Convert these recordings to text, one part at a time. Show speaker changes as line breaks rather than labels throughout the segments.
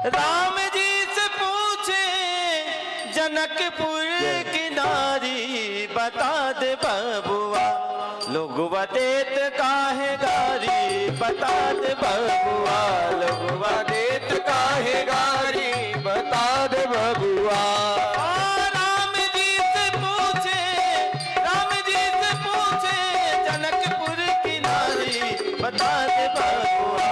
राम जी से पूछे जनकपुर की नारी, बता दे बबुआ लोगवा देत काहे गारी, बता दे बबुआ लोगवा
देत काहे गारी, बता दे बबुआ।
राम जी से पूछे, राम जी से पूछे जनकपुर की नारी, बता दे बबुआ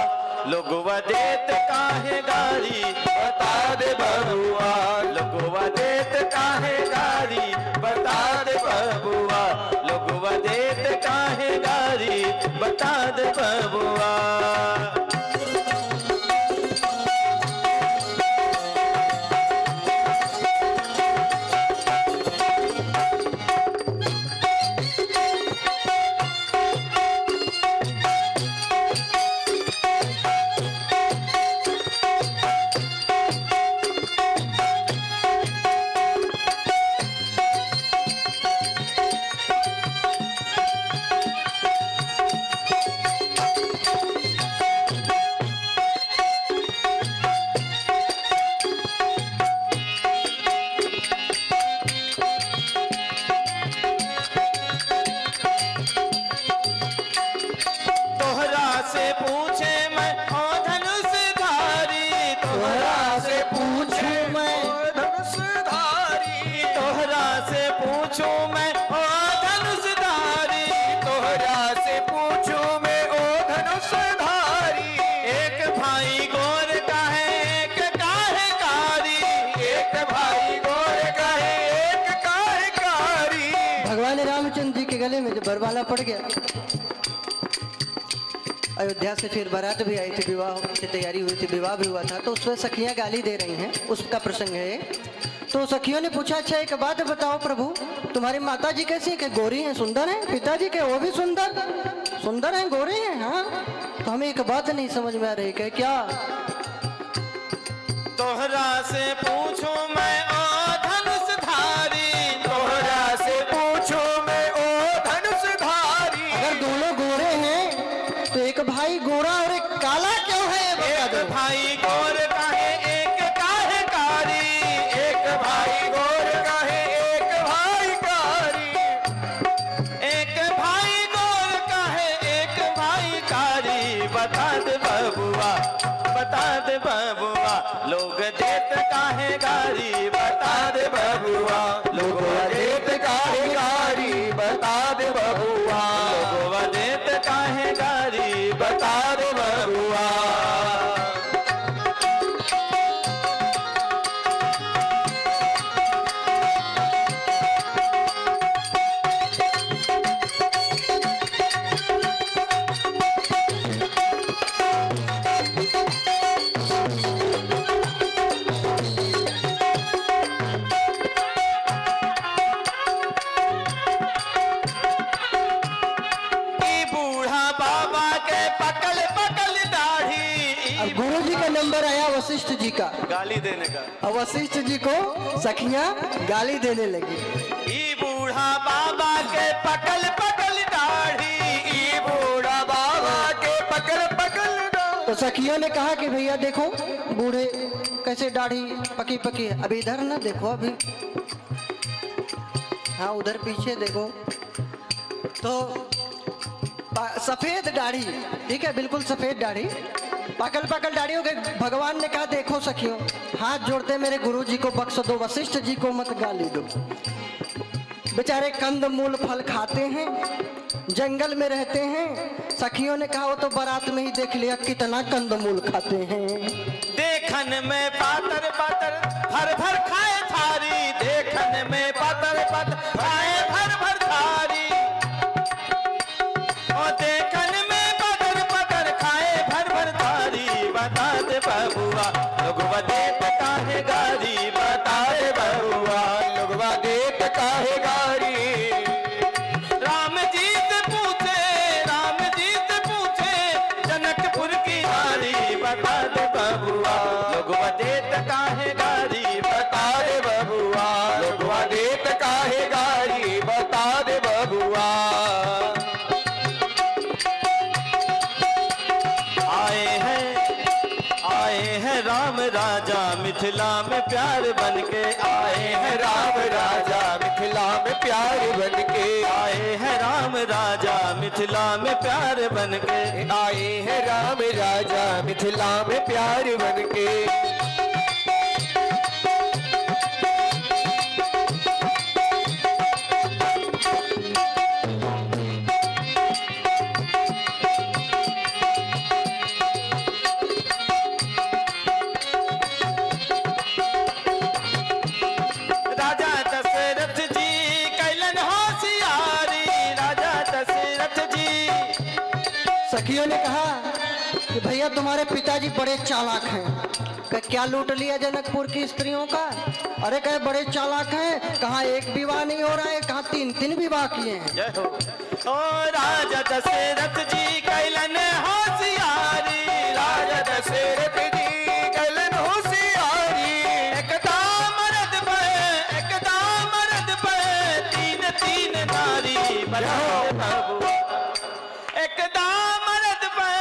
लोगवा देत काहे गारी,
बता दे बबुआ।
लोगवा देत काहे गारी, बता दे बबुआ लोगवा देत काहे गारी, बता दे बबुआ। तोहरा से पूछे मैं ओ धनुष धारी, तोहरा से
पूछूं मैं
धनुषधारी,
तोहरा से पूछूं मैं ओ धनुष धारी,
तोहरा से पूछूं मैं ओ धनुषधारी।
एक भाई गोर का है एक काहे कारी,
एक भाई गोर का है एक काहे कारी।
भगवान रामचंद्र जी के गले में जब बरमाला पड़ गया, अयोध्या से फिर बारात भी आई थी, विवाह की तैयारी हुई थी, विवाह भी हुआ था, तो उसमें सखियां गाली दे रही हैं, उसका प्रसंग है। तो सखियों ने पूछा, अच्छा एक बात बताओ प्रभु, तुम्हारी माता जी कैसी है? कि गोरी हैं, सुंदर हैं? पिताजी के वो भी सुंदर सुंदर हैं, गोरे हैं? हाँ, तो हमें एक बात नहीं समझ में आ रही कि क्या।
तोहरा से पूछूं मैं ओ धनुष धारी,
तोहरा से पूछूं मैं ओ धनुषधारी।
अगर दोनों गोरे हैं तो एक भाई गोरा और एक काला क्यों है, ये बता
एक
दो।
भाई गोर का है एक काहे कारी,
एक भाई गोर का है एक भाई कारी।
एक भाई गोर का है एक भाई कारी, बता दे बबुआ, बता दे बबुआ लोग देत काहे गारी, बता दे
बबुआ लोग देत काहे गारी, बता दे बबुआ।
लोगवा देत काहे गारी,
बता दे बबुआ।
ई बूढ़ा बाबा के पकल पकल दाढ़ी।
अब गुरु जी का नंबर आया वशिष्ठ जी का।
गाली देने का।
अब वशिष्ठ जी को सखियां गाली देने लगी।
ई बूढ़ा बाबा के पकल पकल दाढ़ी,
ई बूढ़ा बाबा के पकड़ पकड़
तो सखियों ने कहा कि भैया देखो बूढ़े कैसे दाढ़ी पकी पकी है, अभी इधर ना देखो, अभी हाँ उधर पीछे देखो, तो सफेद दाढ़ी, ठीक है, बिल्कुल सफेद दाढ़ी, पकल पकल दाढ़ी हो गई। भगवान ने कहा देखो सखियों, हाथ जोड़ते मेरे गुरु जी को बख्श दो, वशिष्ठ जी को मत गाली दो। बेचारे कंद मूल फल खाते हैं, जंगल में रहते हैं। सखियों ने कहा वो तो बारात में ही देख लिया कितना कंद मूल खाते हैं।
देखन में पातर पातर भर भर खाए थारी, देखन में पातर पातर खाए भर भर थारी, ओ देखन में पातर पातर खाए भर भर थारी, बता दे बबुआ लोगवा देत काहे गारी, बता दे बबुआ
लोगवा देत काहे गारी।
राम जी से पूछे, राम जी से पूछे जनकपुर की नारी, बता दे बबुआ लोगवा देत काहे गारी,
बता दे बबुआ लोगवा देत काहे गारी, बता दे बबुआ।
आए हैं, आए हैं राम राजा मिथिला में प्यार बन के आए हैं
राम राजा मिथिला में प्यार बन के
आए हैं राम राजा मिथिला में प्यार बन के
आए हैं राम राजा मिथिला में प्यार बन के।
राजा दशरथ जी कैलन होशियारी, राजा दशरथ जी।
सखियों ने कहा कि भैया तुम्हारे पिताजी बड़े चालाक हैं। कह क्या लूट लिया जनकपुर की स्त्रियों का? अरे कहे बड़े चालाक हैं, कहाँ एक विवाह नहीं हो रहा है, कहाँ तीन तीन विवाह किए हैं।
जय हो। ओ राजा दशरथ जी कैलन होशियारी,
राजा दशरथ जी कैलन होशियारी।
एकदा मर्द पे, एकदा मर्द पे तीन तीन नारी बता दे बाबू। एकदा मर्द पे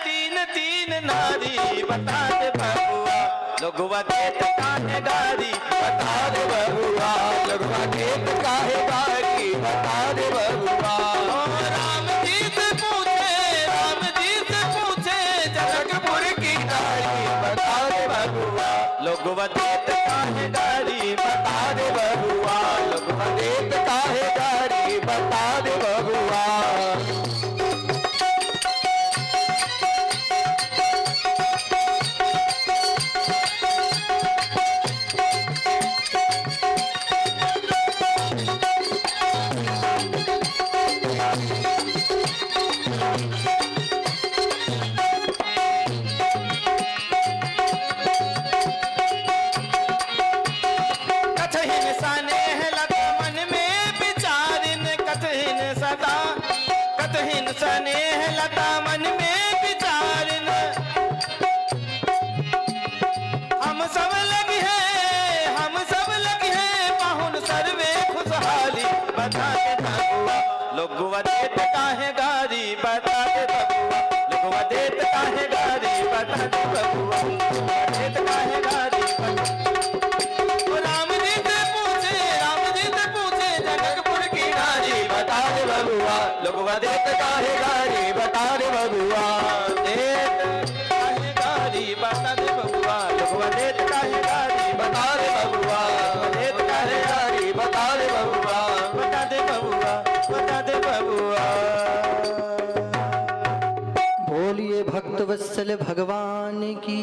तीन तीन नारी बता दे बबुआ, लोगवा देत काहे गारी
बता दे बबुआ, लोगवा देत काहे गारी बता दे बबुआ।
ओ राम जी से पूछे, राम जी से पूछे
जनकपुर की नारी बता दे बबुआ,
लोगवा देत काहे गारी
बता दे बबुआ, लोगवा देत काहे गारी बता दे बबुआ।
कठिन सने लगा मन में विचारिन, कठिन सदा कठिन सने लगा मन में विचारिन। हम सब लगे हैं, हम सब लगे हैं पाहुन सर्वे खुशहाली बता दे बबुआ, लोगवा देत काहे गारी बता दे बबुआ, लोगवा देत काहे गारी बता दे बबुआ, देत काहे गारी बता। राम जी से पूछे, राम जी से पूछे
जनकपुर की नारी बता दे बबुआ, लोगवा देत काहे गारी बता दे बबुआ।
देत काहे गारी बता दे बबुआ, लोगवा देत काहे गारी
बता दे बबुआ,
देत काहे
गारी बता दे बबुआ,
बता दे बबुआ, बता दे बबुआ।
बोलिए भक्त वत्सल भगवान की।